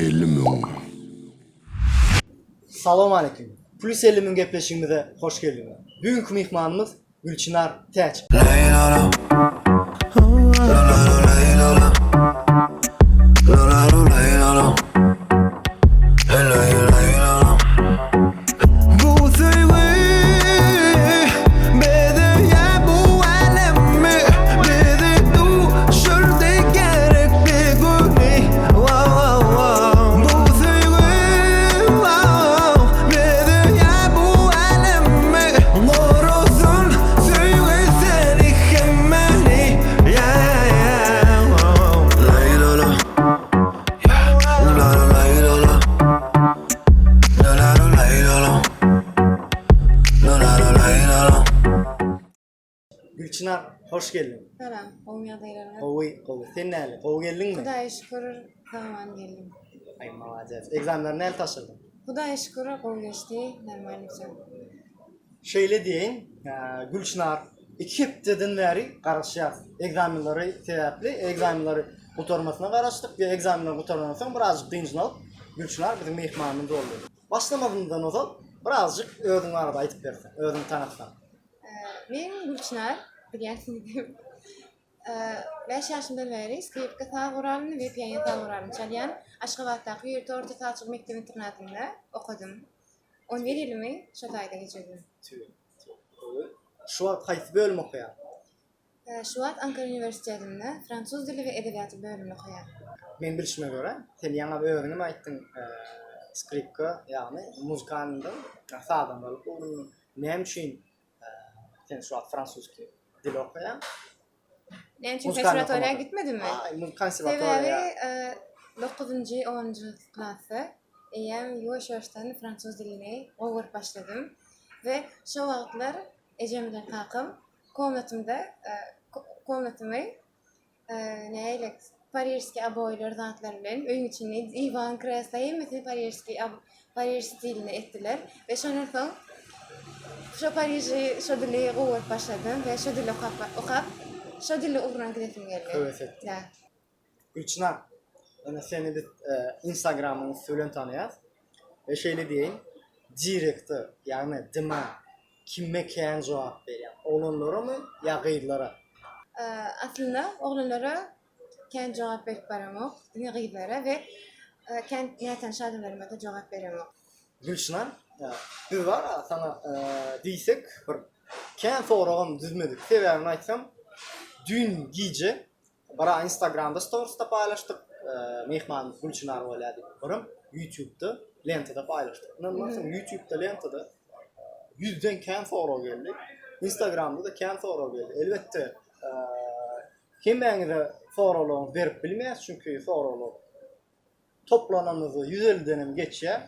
50 müň. Salowmaleýkim. Plus 50 müň gepleşigimize hoş geldiňiz. Bu günki myhmanymyz Gülçynar Täç. Bu söýgi bezeýär bu älemi Bizi duşurdy gerekli güni Bu söýgi bezeýär bu älemi Gorasyn söýgi seni hem meni Gülçynar hoş geldiň. Salam, gowymy ýagdaýlaryňyz? Gowy, gowy. Sen näle? Gowy geldiňmi? Hudaýa şükür, sag-aman geldim. Aý, malades. Ekzamenleri näle tabşyrdyň? Hudaýa şükür, gowy geçdi, normalny wsё. Şeýle diýeýin, Gülçynar, iki hepdeden bäri garaşýas. Ekzamenleri sebäpli, ekzamenleri gutarmasyna garaşdyk we ekzamenler gutarandan soň birazjyk dynjyny alyp, Gülçynar biziň myhmanymyz boldy. Başlamazymyzdan ozal birazjyk özüň barada aýdyp berseň, özüňi tanatsaň. Men Gülçynar, bilýänsiňiz. Bäş ýaşymdan bäri skripka saz guralyny we pianino saz guralyny çalýan. Aşgabatdaky ýörite orta sazçylyk mekdep-internatynda okadym. 11 ýylymy şo taýda geçirdim. Şu wagt haýsy bölüm okaýaň? Şu wagt Ankara uniwersitetinde fransuz dili we edebiýaty bölümini okaýan. Meň bilşime görä, sen ýaňam özüňem aýtdyň, skripka, ýagny muzykanyňdan, sazandalyk ugrundan näme üçin sen şu wagt fransuzki dili okaýaň? Näme üçin konserwatoriýa gitmedimmi? Konserwatoriýa. Sebäbi dokuzynjy, onunjy klasda eýýäm ýuwaş-ýuwaşdan fransuz dilini gowy görüp başladym we şo wagtlar ejem bilen kakam komnatymda komnatymy nähili parižskiý oboýlar zatlar bilen öýüň içini diwan, kreslo hemmesini parižskiý pariž stilinde etdiler we şondan soň şo pariži şo dili gowy görüp başladym we şo dili okap okap şo dili ugruna gidesim geldi. Höwes etdi. Da. Gülçynar, ine seni biz Instagramyň üsti bilen tanaýas we şeýle diýeýin, direkte, ýagny DM-a Kime kän jogap berýäň? Oglanlaramy ýa gyzlara? Aslynda oglanlara kän jogap berip baramok, diňe gyzlara we kän nätanyş adamlaryma-da jogap beremok. Gülşynar, biz bar-a saňa diýsek bir kän soragam düzmedik. Sebäbini aýtsam, düýn gije Bir-ä Instagramda storisde paýlaşdyk, myhmanymyz Gülçynar bolýar diýip. Birem Ýutubda lentada paýlaşdyk. Ynanmarsyň, Ýutubda lentada ýüzden kän sorag geldi. Instagramda-da kän sorag geldi. Elbetde, hemmäňize soraglaryňyzy berip bilmeýäs, çünki soraglar Toplanamyzda 150 denem geçýär.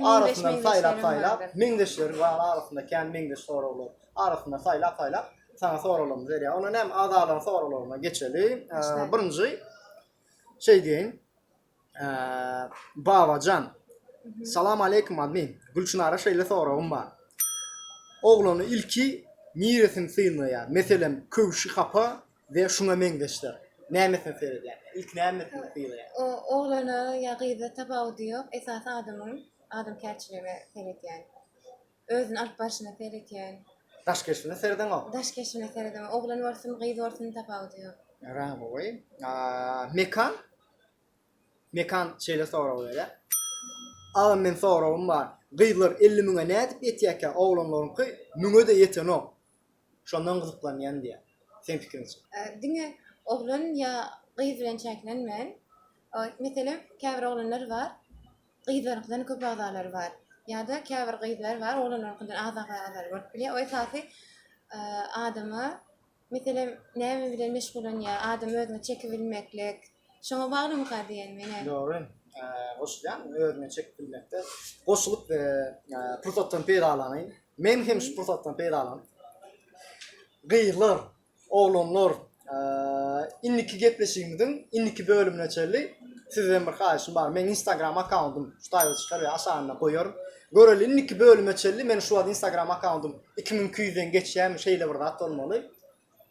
Arasyndan saýlap saýlap, meňzeşleri bar arasynda kän meňzeş soraglar. Arasyndan saýlap saýlap saňa soraglarymyzy berýär. Onda näme agzalaryň soraglaryna geçeli. Birinji şeý diýeýin. Babajan. Salam aleýkum admin. Gülçynara şeýle soragym bar. Oglany ilki niresini synlaýar? Meselem, köwşi hapa We şuňa meňzeşler. Nämesine seredýäň? Ilki nämesini sylaýaň? Oglana ýa gyza tapawudy ýok, esasy adamyň adamkärçiligine seredýän. Özüni alyp barşyna seredýän. Daş keşbine seredeňok? Daş keşbine seredemok. Oglan bolsun, gyz bolsun tapawudy ýok. Örän gowy. Mekan? Mekan şeýle sorag berýär. Agam men soragym bar. Gyzlar 50 müňe nädip ýetýärkä oglanlaryňky müňe-de ýetenok. Şondan gyzyklanýan diýýär. Seň pikiriňçe? Diňe oglan ýa gyz bilen çäklenmän, meselem, käbir oglanlar bar, gyzlaryňkydan köp agzalary bar. Ýa-da käbir gyzlar bar, oglanlaryňkydan az agzalary bolup bilýär. O esasy adama, meselem, näme bilen meşgullanýar, adam özüne çekibilmeklik, şoňa baglymyka diýen men-ä. Dogry. Goşulýan, özüne çekip bilmekde. Goşulyp pursatdan peýdalanaýyn. Men hem şu pursatdan peýdalanyp, gyzlar, oglanlar, indiki gepleşigimiziň indiki bölümine çenli sizden bir haýyşym bar. Meň Instagram akkauntym şu taýda çykar we aşagynda goýaryn. Göreli indiki bölüme çenli meniň şu wagt Instagram akkauntym 2200-den geçýärmi, şeýle bir zat bolmaly.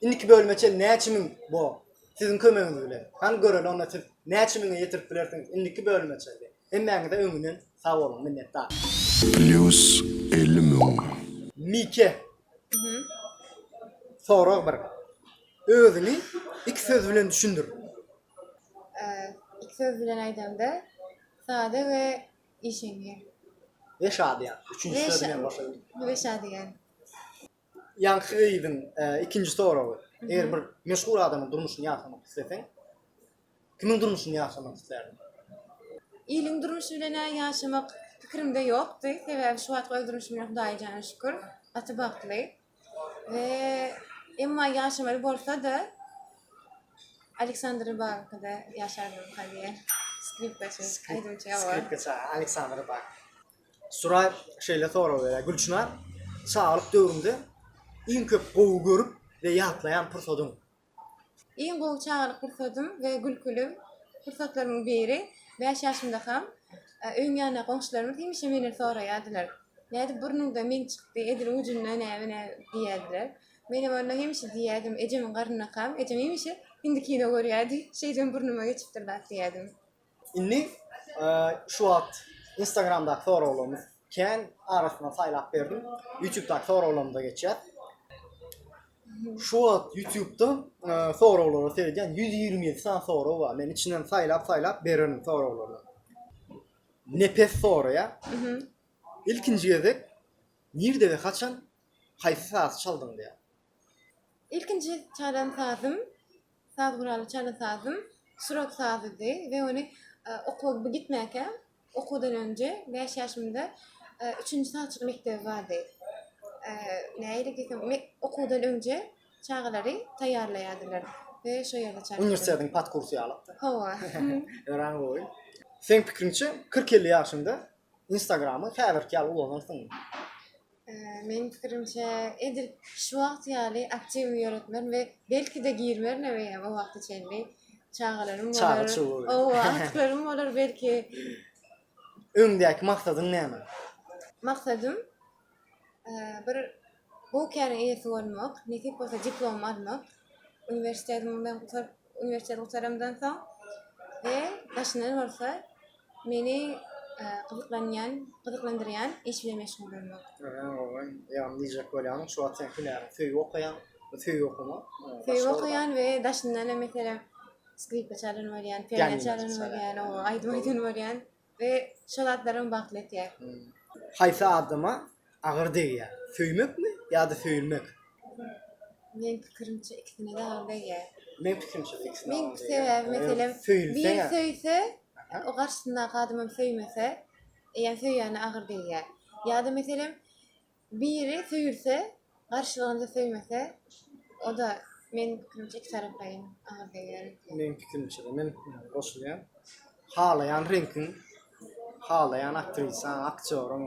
Indiki bölüme çenli näçe müň bo? Siziň kömegiňiz bilen. Hany göreli onda siz näçe müňe ýetirip bilersiňiz indiki bölüme çenli. Hemmäňize öňünden sag boluň, minnetdar. Plýus 50 müň. Mike. Sorag bir. Özüňi iki söz bilen düşündir. Iki söz bilen aýdamda, sada we işeňňir. We şadyýan. Üçünji sözi men goşaýyn. We şadyýan. Ýaňky gyzyň ikinji soragy. Eger bir meşhur adamyň durmuşyny ýaşamak isleseň, kimiň durmuşyny ýaşamak islärdiň? Iliň durmuşy bilen-ä ýaşamak pikirimde ýokdy. Sebäbi şu wagtky öz durmuşym bilen Hudaýa jana şükür, gaty bagtly. We emma ýaşamaly bolsa-da, Aleksandr Rybakda ýaşardymka diýýän. Skripkaçy, aýdymçy, hawa. Skripkaçy Aleksandr Rybak. Suraý şeýle sorag berýär, Gülçynar, çagalyk döwrüňde iň köp gowy görüp we ýatlaýan pursadyň? Iň gowy çagalyk pursadym we gülküli pursatlarymyň biri, bäş ýaşymdakam öýüň ýanyndaky goňşularymyz hemişe menden soraýardylar. Nädip burnuňda meň çykdy, edil ujunda näme näme diýýärdiler. Menem onda hemişe diýýärdim, ejemiň garnyndakam, ejem hemişe hindi kino görýärdi, şeýdibem burnuma geçipdir zat diýýärdim. Indi şu wagt Instagramdaky soraglarymyz kän, arasyndan saýlap berdim. Ýutubdaky soraglarymyza geçýäs. Şu wagt Ýutubda soraglara seredýän 127 sany sorag bar. Men içinden saýlap-saýlap bererin soraglaryny. Nepes soraýar. Ilkinji gezek nirde we haçan haýsy sazy çaldyň diýýär. Ilkinji çalan sazym Saz guraly çalan sazym surok sazydy we ony okuwa gitmäkäm, okuwdan önje bäş ýaşymda üçünji sazçylyk mekdebi bardy. Nähili diýsem, okuwdan öňje çagalary taýýarlaýardylar we şo ýerde çalypdym. Uniwersitetiň podkursy ýaly. Hawa. Örän gowy. Seň pikiriňçe, kyrk-elli ýaşyňda Instagramy häzirki ýaly ulanarsyňmy? Meniň pikirimçe edil şu wagt ýaly aktiw ýöretmerin we belki-de girmerin eýýäm o wagta çenli. Çagalarym bolar. Çaga çugur. Hawa, agtyklarym bolar belki. Öňdäki maksadyň näme? Maksadym bir gowy käriň eýesi bolmak, nesip bolsa diplom almak. Uniwersitetimi ben gutaryp, uniwersiteti gutaramdan soň we daşyndan bolsa Meni gyzyklanýan, gyzyklandyrýan iş bilen meşgul bolmak. Örän gowy. Ýagny diýjek bolýanyň şu wagt sen hünäriň söýüp okaýaň we söýüp okamak. Söýüp okaýan we daşyndan hem meselem skripka çalan bolýan, pianino çalan bolýan, oba aýdym aýdan bolýan we şol zatlaram bagtly etýär. Haýsy adama agyr degýär? Söýmekmi ýa-da söýülmek? Meň pikirimçe ikisine-de agyr degýär. Meň pikirimçe-de ikisine Meň agyr degýär. sebäbi meselem biri söýse, o garşysyndaky adamam söýmese, eýýäm söýýäne agyr degýär. Ýa-da meselem biri söýülse, garşylygynda söýmese, o-da meň pikirimçe iki taraplaýyn agyr degýär. Meň pikirimçe-de men goşulýan. Halaýan reňkiň, halaýan aktrisaň, aktýoryň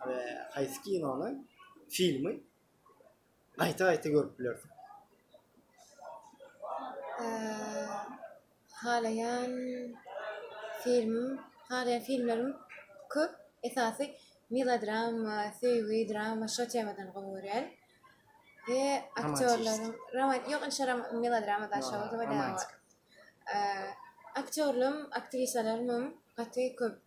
we haýsy kinony, filmi gaýta-gaýta görüp bilersiň? Halaýan filmim, halaýan filmlerim köp. Esasy melodrama, söýgi drama şo temadan gowy görýän. We aktýorlaryň, ýok inşa melodrama da şo bolýar. Aktýorlarym, aktrisalarymam gaty köp.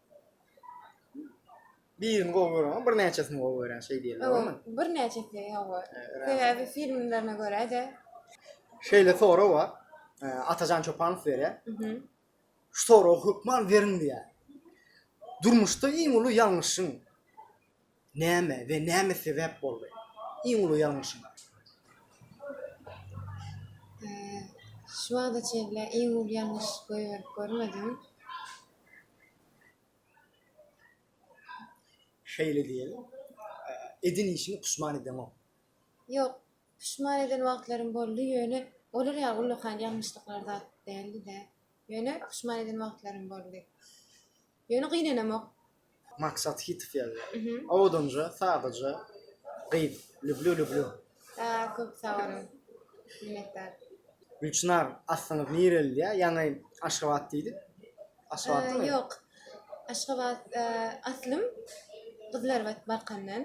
Birini gowy göremok, birnäçesini gowy görýän şeý diýeli bolarmy? Birnäçesi hawa. Sebäbi filmlerine görä-de. Şeýle sorag bar. Atajan Çopanow berýär. Şu soragy hökman beriň diýýär. Durmuşda iň uly ýalňyşyň näme we näme sebäp boldy? Iň uly ýalňyşyňa. Şu wagta çenli iň uly ýalňyş goýberip görmedim. Şeýle diýeli, eden işiňi puşman edeňok. Ýok, puşman eden wagtlarym boldy, ýöne olar ýaly ullakan ýalňyşlyklar zat däldi-dä. Ýöne puşman eden wagtlarym boldy. Ýöne gynanamok. Maksat Hitow ýazýar. Owadanja, sadaja gyz. Lüblü lüblü. Köp sag boluň. Minnetdar. Gülçynar aslyňyz nireli diýýär, ýaňy Aşgabat diýdik. Aşgabatdamy? Ýok. Aşgabat aslym Gyzylarbat Balkandan.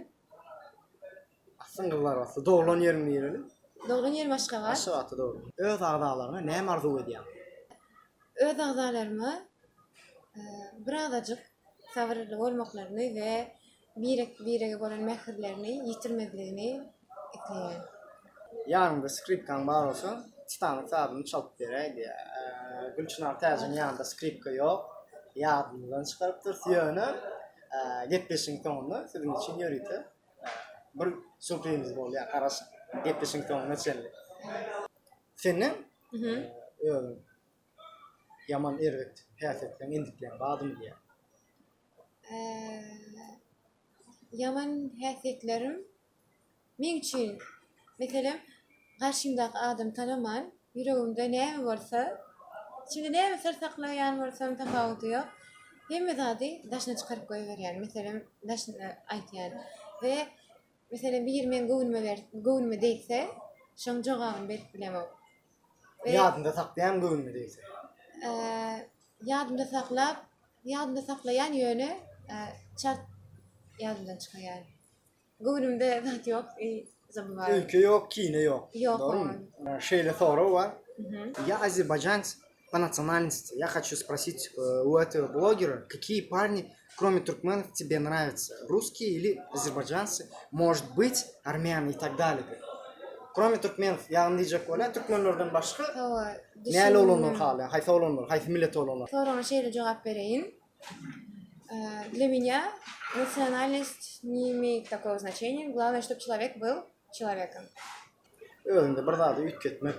Aslyň Gyzylarbatly. Doglan ýeriň nireli? Doglan ýerim Aşgabat. Aşgabatda doglan. Öz agzalaryňa näme arzuw edýäň? Öz agzalaryma birazajyk. Sabyrly bolmaklaryny we birek-birege bolan mähirlerini ýitirmezligini isleýän. Ýanyňda skripkaň bar bolsa, Titanik sazyny çalyp beräý diýýär. Gülçynar Täjiň ýanynda skripka ýok, ýadymyzdan çykarypdyrys. Ýöne gepleşigiň soňunda siziň üçin ýörite bir sýurprizimiz bolýar. Garaşyň, gepleşigiň soňuna çenli. Senden özüň ýaman erbet häsiýetleň, endikleň bardymy diýýär. Ýaman häsiýetlerim meň üçin, meselem, garşymdaky adamy tanaman, ýüregimde näme bolsa, içimde näme syr saklaýan bolsam tapawudy ýok, hemme zady daşyna çykaryp goýberýän, meselem, daşyna aýtýan we meselem biri meň göwnüme ber göwnüme degse, şoň jogabyny berip bilemok. We Ýadyňda saklaýaň göwnüme degse. Ýadymda saklap, ýadymda saklaýan ýöne çalt ýadymdan çykaýar. Göwnümde zat ýok i zabywaýu. Öýke ýok, kine ýok. Ýok. Dogrymy? Şeýle sorag bar. Я азербайджанец по национальности. Я хочу спросить у этого блогера, какие парни, кроме туркменов, тебе нравятся? Русские или азербайджанцы? Может быть, армяне и так далее. Кроме туркменов, ýagny diýjek bolýan, türkmenlerden başga Hawa, näli oglanlar halaýaň? Haýsy oglanlar, haýsy millet oglanlar? Soragyňa şeýle jogap bereýin. Для меня национальность не имеет такого значения. Главное, чтобы человек был человеком. Özüňde bir zady üýtgetmek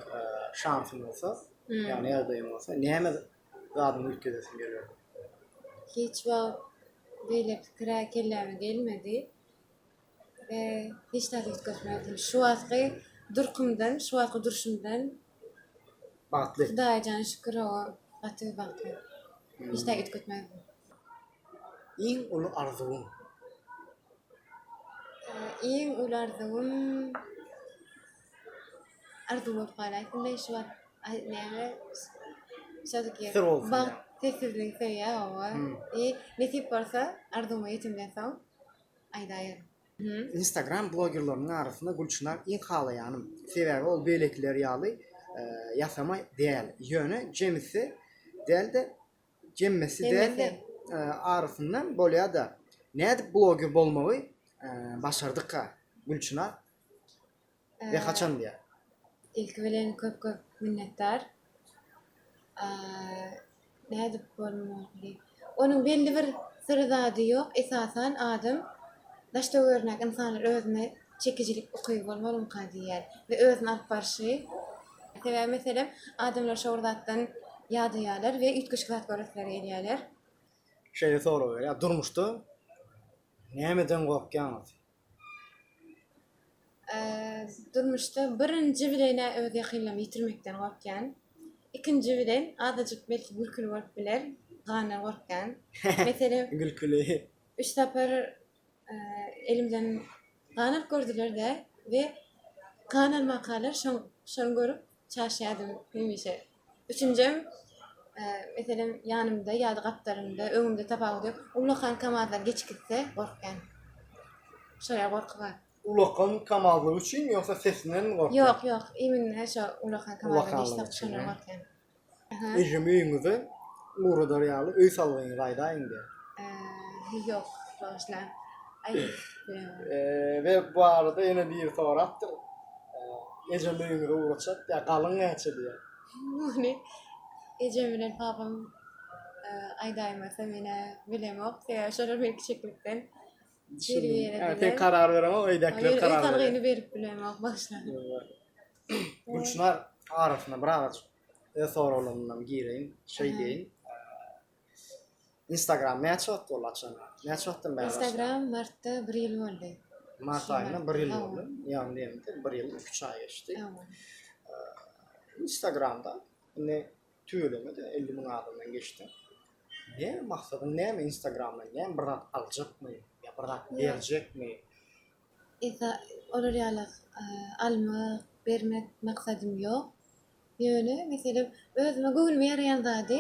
şansyň bolsa, ýagny ýagdaýyň bolsa, näme zadyňy üýtgedesiň gelerdi? Hiç wagt beýle pikir-ä kelläme gelmedi we hiç zat üýtgetmezdim. Şu wagtky durkumdan, şu wagtky durşumdan Bagtly. Hudaýa jana şükür oňa gaty bagtly. Hiç zat üýtgetmezdim. Iň uly arzuwyň? Iň uly arzuwym arzuw bolup galaýsyn-da şu wagt näme Syr bolsun. Bagt sessizligi söýýär hawa. I nesip bolsa arzuwyma ýetimden soň aýdaýaryn. Instagram blogerleriniň arasynda Gülçynar iň halaýanym. Sebäbi ol beýlekiler ýaly ýasama däl. Ýöne jemisi däl-de Jemmesi däl-de, arasyndan bolýa-da. Nädip bloger bolmagy başardyka Gülçynar we haçan diýýär. Ilki bilen köp köp minnetdar. Nädip bolmaly? Onuň belli bir syry zady ýok. Esasan adam daş-töweregindäki ynsanlar özüne çekijilik ukyby bolmalymyka diýýän we özüni alyp barşy. Sebäbi meselem adamlar şo bir zatdan ýadaýarlar we üýtgeşik zat göresleri gelýärler. Şeýle sorag berýär, durmuşda nämeden gorkýaňyz? Durmuşda birinji bilen-ä öz ýakynlarymy ýitirmekden gorkýan. Ikinji bilen azajyk belki gülküli bolup biler, gandan gorkýan. Meselem, Gülküli. üç sapar Elimden gan alyp gördüler-de we gan almakalar şony görüp çaşýardym hemişe. Üçünjem, meselem, ýanymda ýa-da gapdalymda, öňümde tapawudy ýok, ullakan kamazlar geçip gitse gorkýan. Şol ýaly gorky bar. Ullakan kamazlygy üçin ýogsa sesindenmi gorkýaň? Ýok, ýok, imенно şo ullakan kamazlar geçse şondan gorkýan. Ejem öýüňize ugradar ýaly öý salgyňyzy aýdaýyň diýýär. Ýok, bagyşlaň. Aýdyp bilemok. We bu arada ýene biri sorapdyr. Ejem öýüňize ugratjak diýýär, galyň näçe diýýär. Muny ejem bilen papam aýdaýmasa men-ä bilemok. Sebäbi şolar meni kiçilikden terbiýelediler. Sen karar bereňok, öýdäkiler karar berýär. Öý salgyny berip bilemok, bagyşlaň. Gülçynar arasyna bir azajyk öz soraglarymdan gireýin, şeý diýeýin. Instagram näçe wagt boldy açanyna? Näçe wagtdan bäri açdyň? Instagram martda bir ýyl boldy. Mart aýynda bir ýyl boldy. Ýagny diýemde bir ýyl üç aý geçdi. Instagramda indi tüweleme-de 50 müň adamdan geçdi. Näme maksadyň näme Instagramdan näme bir zat aljakmy ýa bir zat berjekmi? Esa olar ýaly almak, bermek maksadym ýok. Ýöne, meselem, özüme göwnüme ýaraýan zady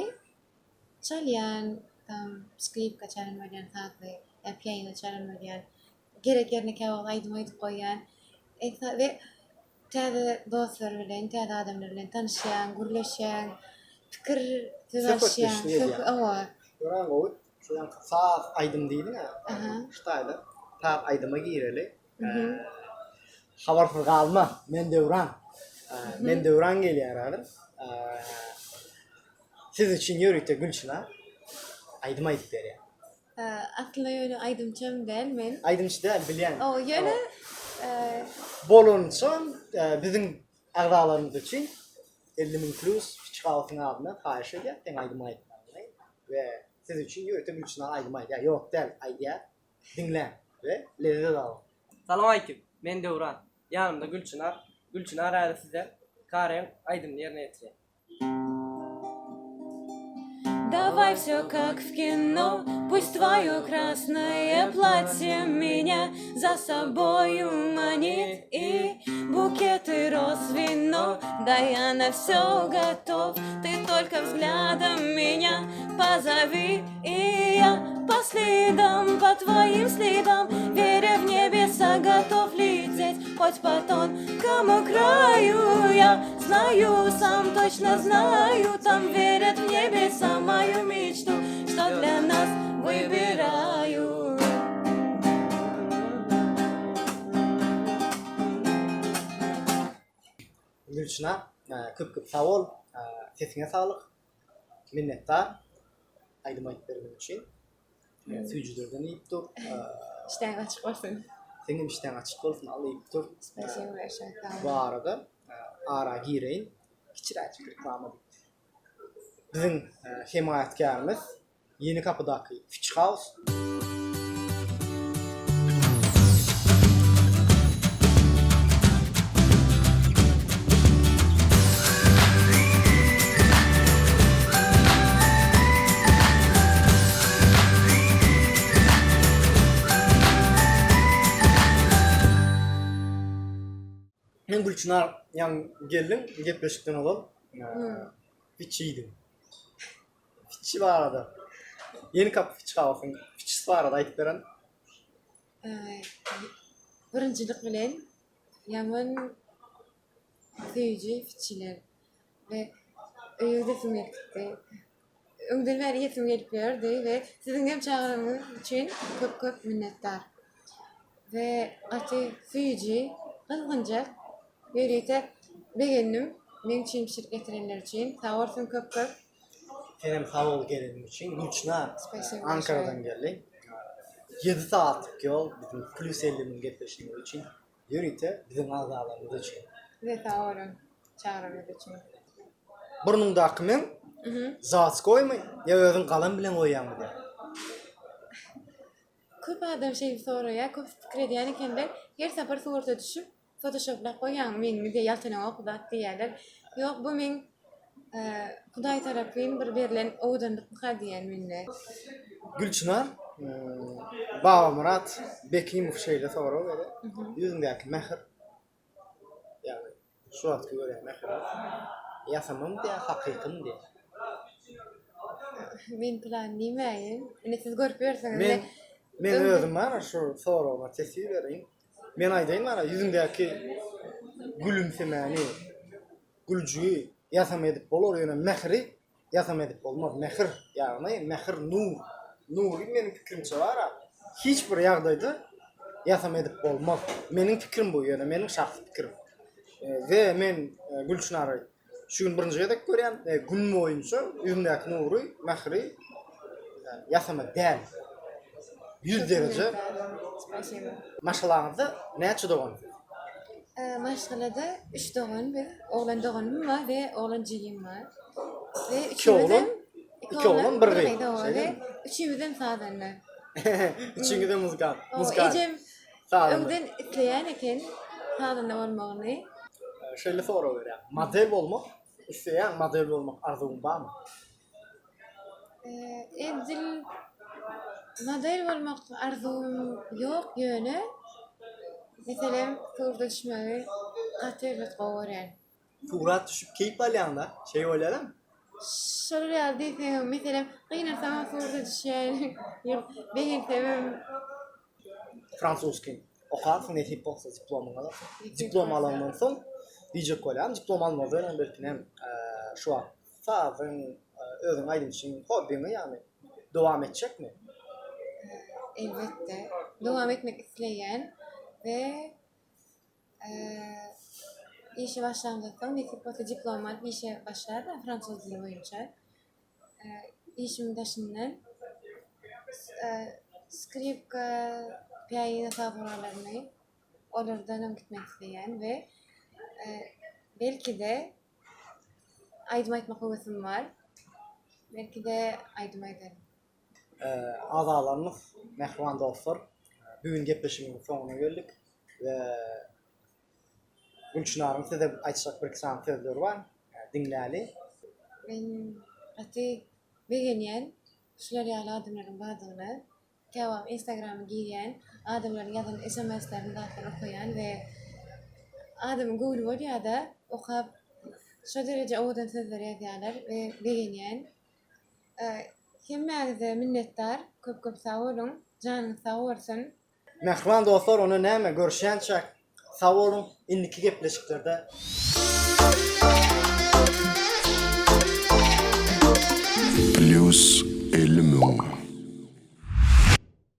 çalýan, tam skripka çalan bolýan sazly ýa pianino çalan bolýan. Gerek ýerine käwagt aýdym aýdyp goýýan. Esa we täze dostlar bilen, täze adamlar bilen tanyşýaň, gürleşýäň, pikir söz alyşýaň. Söhbetdeşlik edýäň. Hawa. Örän gowy. Şu ýaňky saz aýdym diýdiň-ä. Şu taýda saz aýdyma gireli. Habarsyz galma, men Döwran. Men Döwran gelýär häzir. Siz üçin ýörite Gülçynar aýdym aýdyp berýär. Aslynda ýöne aýdymçam däl men. Aýdymçy däl, bilýän. O, ýöne Bolansoň biziň agzalarymyz üçin 50 müň plus Kiçi Hausyň adyndan haýyş edýär seň aýdym aýtmagyňy we siz üçin ýörite Gülçynar aýdym aýdýar. Ýok däl, aýdýar. Diňläň we lezzet alyň. Salowmaleýkim, men Döwran. Ýanymda Gülçynar. Gülçynar häzir size Kareň aýdymyny ýerine ýetirýär. Daway vsё kak w kino Pust twoё krasnoe platye Меня za soboyu manit I bukety roz wino Da ýa na vsё gotov Ty tolko wzglyadom меня pozovi I ýa po slidam po twoim slidam Werya w nebesa gotov letet Hot po tonkomu kraýu Ýa znaýu sam toçno znaýu Tam werýat w nebesa moýu meçtu Çto dlýa nas wybiraýut. Gülçynar köp köp sag bol sesiňe saglyk minnetdar aýdym aýdyp bereniň üçin süýjülerden iýip dur Işdäň açyk bolsun. Seňem işdäň açyk bolsun al iýip dur. Spasibo большое sag Bu arada ara gireýin kiçiräjik reklama diýip. Biziň hemaýatkärimiz Ýeni Kapydaky Fiç House. Men Gülçynar ýaňy geldiň gepleşikden ozal fiç iýdiň. Fiçi barada. Ýeni kapy fiç gabasyň fiçisi barada aýdyp beren. Birinjilik bilen ýaman söýüji fiçiler we öýe gidesim gelip gitdi. Öňden bäri iýesim gelip ýördi we siziň hem çagyranyňyz üçin köp köp minnetdar. We gaty süýji, gyzgynjak ýörite begendim meň üçin bişirip getirenleri üçin. Sag bolsun köp köp. Senem sag bol geleniň üçin. Gülçynar Spasibo Ankaradan большое. geldi. 7 sagatlyk ýol biziň Plus 50 müň gepleşigimiz üçin. Ýörite biziň agzalarymyz üçin. Size sag boluň çagyranyňyz üçin. Burnuňdaky meň zatskoýmy ýa özüň galam bilen goýýaňmy diýýär. Köp adam şeýdip soraýar, köpüsi pikir edýän ekenler, her sapar surata düşüp fotoşoplap goýýaň meňmi diýýär, ýaltanaňok zat diýýärler. Ýok, bu meň Hudaý tarapyn bir berlen owadanlykmyka diýýän mende. Gülçynar, Babamyrat Bekimow şeýle sorag berýär, Ýüzüňdäki mähir, ýagny Şu wagtky görýän mähiriňiz ýasamamy diýýär, hakykymy diýýär. Men plan diýmäýin. Indi siz görüp ýörsüňiz. Men men özüm bar şu soragyma teswir bereýin. Men aýdaýyn bar ýüzüňdäki gülümsemäni, gülüjigi ýasama edip bolar, ýöne mähiri Ýasama edip bolmaz. Mähir, ýagny mähir nur. Nury meniň pikirimçe bar-a, hiç bir ýagdaýda ýasama edip bolmaz. Meniň pikirim bu, ýöne meniň şahsy pikirim. We men Gülçynary şu gün birinji gezek görýän we gün boýunça ýüzündäki nury, mähri ýasama däl. 100 dereje. Maşgalaňyzda näçe dogan siz? Maşgalada üç dogan biz. Oglan doganym bar we oglan jigim bar. We Iki oglan, üçümizem iki oglan, bir gyz. Şeýlemi? Üçümizem sazanda. Üçüňizem muzykant, muzykant. Ejem Sazanda. öňden isleýän eken sazanda bolmagyny. Şeýle sorag berýän. Model bolmak isleýäň, model bolmak arzuwyň barmy? Edil model bolmak arzuwym ýok, ýöne meselem surata düşmegi gaty erbet gowy görýän. Surat düşüp keýp alýaňda, şeý bolýaram? Şolar ýaly diýseňem, meselem gynansamam surata düşýän, begensemem. Fransuskiý okarsyň nesip bolsa diplomyňy alarsyň. Diplom alandan soň diýjek bolýan, diplom almazdan hem belki nem şu wagt sazyň, özüň aýdymçyň hobbiňi ýagny. dowam etjekmi? Elbetde, dowam etmek isleýän we işe başlandan soň nesip bolsa diplom alyp işe başlaryn fransuz dili boýunça. Işimiň daşyndan skripka, pianino saz gurallaryny olardanam gitmek isleýän we belki-de aýdym aýtmak höwesim bar. Belki-de aýdym aýdaryn. Agzalarymyz, mähriban dostlar, bu gün gepleşigimiziň soňuna geldik we Gülçynaryň size aýtjak birki sany sözleri bar. Diňläli. Men gaty begenýän şular ýaly adamlaryň bardygyna. Käwagt instagrama girýän, adamlaryň ýazan sms-lerini zatlaryny okaýan we adamyň göwni bolýada okap şo dereje owadan sözler ýazýarlar we begenýän. Hemmäňize minnetdar köp köp sag boluň janyňyz sag bolsun. Mähriban dostlar onda näme görüşýänçäk sag boluň indiki gepleşiklerde. Plýus 50 müň.